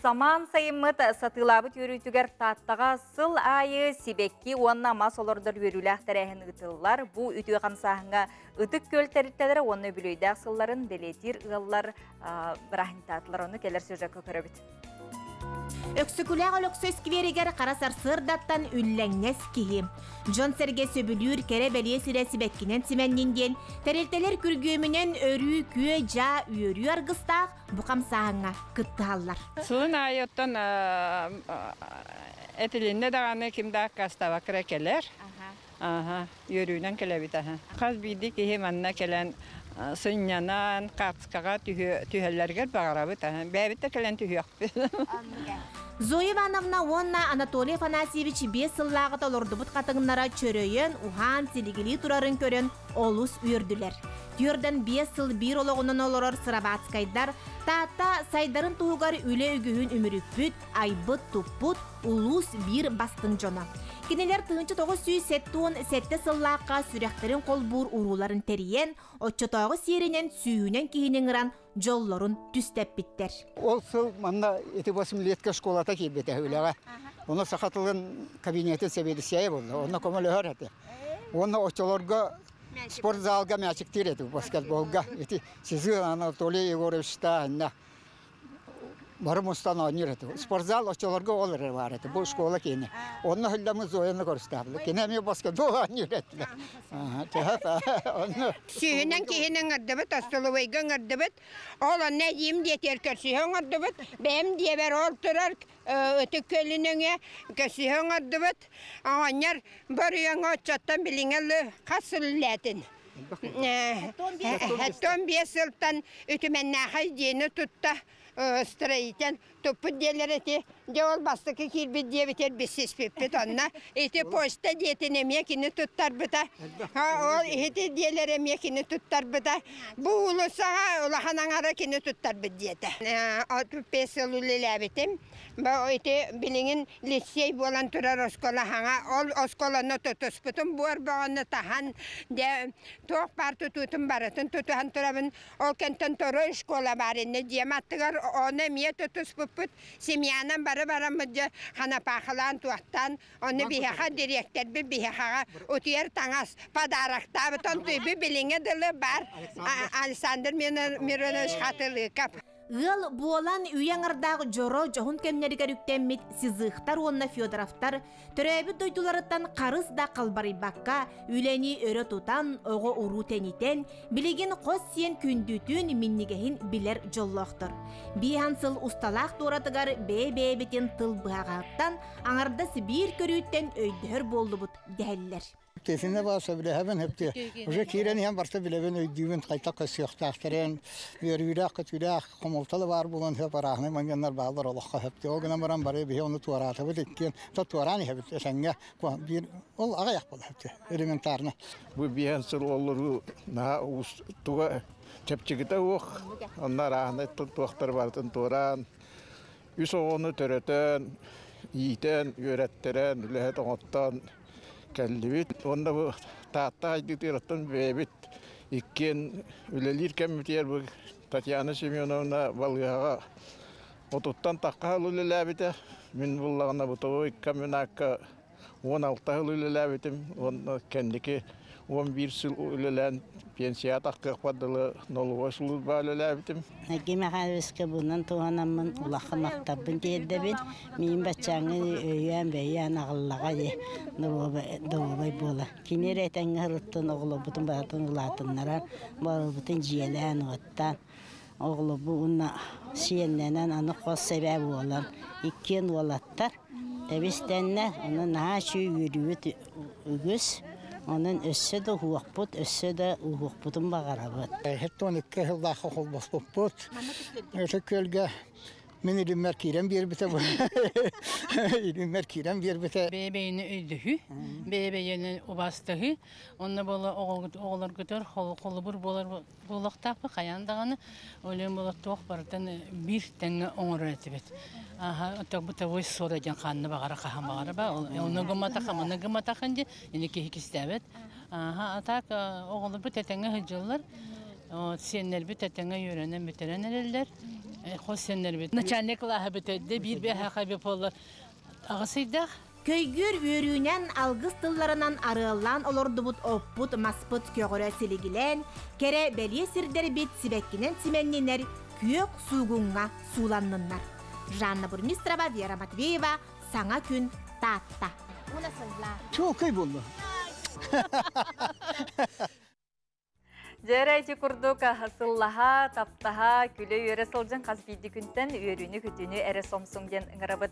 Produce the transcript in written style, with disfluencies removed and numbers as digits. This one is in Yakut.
Самаан сайыммыт сатыылаабыт үөрүүтүгэр Тааттаҕа сыл аайы сибэкки уонна мас олордор үөрүүлээх тэрээһин ыытыллар. Бу үтүө хамсааһыҥҥа Ытык Күөл тэрилтэлэрэ уонна үбүлүөйдээх сылларын бэлиэтиир ыаллар бырааһынньыктаатылар. Ону кэлэр сюжекка көрөбүт. Өксөкүлээх Өлөксөй скверигэр хара сарсыардаттан үллэҥнэс киһи. Дьон-сэргэ сөбүлүүр кэрэ-бэлиэ сирэ сибэккинэн симэннин диэн тэрилтэлэр күргүөмүнэн өрүү күө-дьаа үөрүү аргыстаах бу хамсааһыҥҥа кыттыһаллар. Сылын аайы оттон этилиннэ даҕаны ким да аккаастаабакка кэлэр. Аха, үөрүүнэн кэлэбит аха. Хас биирдии киһи манна кэлэн сынньанан, хаартыскаҕа түһэллэригэр баҕарабыт аха. Бэйэбит да кэлэн түһүөхпүт. Зоя Ивановна уонна Анатолий Афанасьевич 5 сыллааҕыта олордубут хатыҥнара чөрөйөн, уһаан, силигилии турарын көрөн олус үөрдүлэр. Түөрдэн 5 сыл биир олоҕунан олорор Сыроватскайдар Таатта сайдарын туһугар үлэ үгүһүн үмүрүппүт, айбыт-туппут улуус биир бастыҥ дьоно. Кинилэр 1977 сыллаахха сүрэхтэрин холбуур урууларын тэрийэн, оччотооҕу сиэринэн сүүһүнэн киһини ыҥыран дьоллорун түстэппиттэр. Ол сыл манна ити восьмилетка школата киирбитэ үлэҕэ. Ону саха тылын кабинетын сэбиэдиссэйэ буолла. Онно көмөлөһөр этэ. Уонна оччолорго спортзалга мячиктиир этим баскетболга. Ити Сизы Анатолий Егоровичта инна бары мустан оонньуур этим. Спортзал оччолорго ол эрэ баар этэ. Бу школа киэнэ. Онно хылламмыт Зояны көрүстээбилэр. Кини эмиэ баскетбол оонньуур этилэр. Онно Сүүһүнэн киһини ыҥырдыбыт, остолобуойга ыҥырдыбыт. Ол онно эдьиийим диэтигэр көрсүһэ оҥордубут. Бэйэм диэбэр ол турар Ытык Күөлүн өҥө көрсүһэ оҥордубут. Оҕонньор боруйаҥа оччоттон билиҥҥэ ылы хас сыл үлэлээтин? 75 сылтан үтүмэннээхэй дьиэни тутта строитель туппут диэлэр ити. Дьэ ол бастакы киирбит диэбитигэр билсиспиппит онно. Ити почта диэтин эмиэ кини туттарбыта. Ол иһити диэлэр эмиэ кини туттарбыта. Бу уулуссаҕа улахан аҥара кини туттарбыт диэтэ. 35 сыл үлэлээбитим. Ити билигин лицей буолан турар оскуола хаҥа. Ол оскуоланы тутуспутум буор бөҕөнү таһан, дьэ туох баар тутуутун барытын тутуһан турабын. Ол кэнтэн второй школа баар иннэ дьиэм аттыгар ону эмиэ тутуспуппут. Семьянан бары бараммыт дьэ ханапаахылаан туохтаан Онно биһиэхэ дириэктэрбит биһиэхэҕэ утуйар таҥас подароктаабыт онтуйбут билиҥҥэ дылы баар Александр Миронович Хатылыков. Ыал буолан үйэ аҥардаах дьоро дьоһун кэмнэригэр үктэммит Сизыхтар уонна Федоровтар төрөөбүт дойдуларыттан харыс да халбарыйбакка үлэни өрө тутан, оҕо-уруу тэнитэн, Билигин хос сиэн күндүтүн, минньигэһин билэр дьоллоохтор. Биэһэн сыл усталаах туоратыгар бэйэ-бэйэбитин тыл быһаҕаһыттан, аҥардас биир көрүүттэн өйдөһөр буоллубут дэһэллэр. Тесине баа сөбүлэһэбин хэпти. Уже киирэн иһэн барта билэбин, өйдүүбүн, хайтах көссүөхтээхтэрин, үөрүүлээх, көтүүлээх, хомолтоло баар буолан хөп арааһынай моменнар бааллар олоххо хэпти. Ол гынан баран бары биһи ону туораатыбыт иккиэн, то туораан иһэбит этэҥҥэ. Биир ол аҕыйах буолла элементарно. Бу биэһэн сыл олоруу наһаа уустуга чэпчэкитэ суох. Онно арааһынай туохтар барытын туораан, үс оҕону төрөтөн, иитэн, үөрэттэрэн, үлэһит оҥоттоон кэллибит. Уонна бу Таатта хайдыытыгар бэйэбит иккиэн үлэлиир кэммитигэр бу Татьяна Семеновна балыыһаҕа отуттан тахха сыл үлэлээбитэ. Мин буллаҕына бытовой комбинакка 16 сыл үлэлээбитим уонна кэнники 11 сыл үлэлээн пенсияҕа тахтыахпар дылы налоговай службаҕа үлэлээбитим. Сергей Михайловичка бунан туһанаммын улахан махталбын тиэрдэбин. Миин баччааҥҥы өйөөн-бэйээн аҕаллаҕа дии доруобай буола. Кини эрэ этэҥҥэ сырыттын, оҕолорбутун барытын улаатыннаран, барыбытын дьиэлээн-уоттаан оҕолорбут уонна сиэннэнэн аны хос эбээ буолан иккиэн уолаттар тэбис-тэннэ онон наһаа үчүгэй үөрүүбүт үгүс онон өссө да уһуохпут өссө да уһуохпутун баҕарабыт 72 сыллаахха холбоспуппут Ытык Күөлгэ Мин илиммэр киирэн биэрбитэ бу. Илиммэр киирэн биэрбитэ. Бэйэ-бэйэни өйдөһүү, бэйэ-бэйэни убаастаһыы, онно буола оҕолоргутугар холобур буолар буолуохтаахпыт хайаан даҕаны олен буола туох барытын биир тэҥҥэ оҥорор этибит. Аха бытовой ссора диэн ханна баҕара хаһан баҕара ба ону гымматаха маны гымматахан диэн ини киһи кистээбэт. Аха а так оҕолорбут этэҥҥэ сылдьаллар. Сиэннэрбит этэҥҥэ үөрэнэн бүтэрэн эрэллэр. Хос сиэннэрбит. Начальник кылааһа бүтэрдэ, биир бэһэхэ буолла. Аҕыс ыйдаах. Көйгүөр үөрүүнэн алгыс тылларынан арыаллаан олордубут оппут, маспыт көҕөрө силигилээн, кэрэ бэлиэ сирдэрбит сибэккинэн симэннинэр, күөх суугуҥҥа сууланныннар. Жанна Бурмистрова, Вера Матвеева, Саҥа күн, Таатта. Чуолкай буолла. Дьэ ити курдук сыллаһа, таптаһа, күлэ-үөрэ сылдьан хас биирдии күнтэн үөрүүнү-көтүүнү эрэ сомсуҥ диэн ыҥырабыт.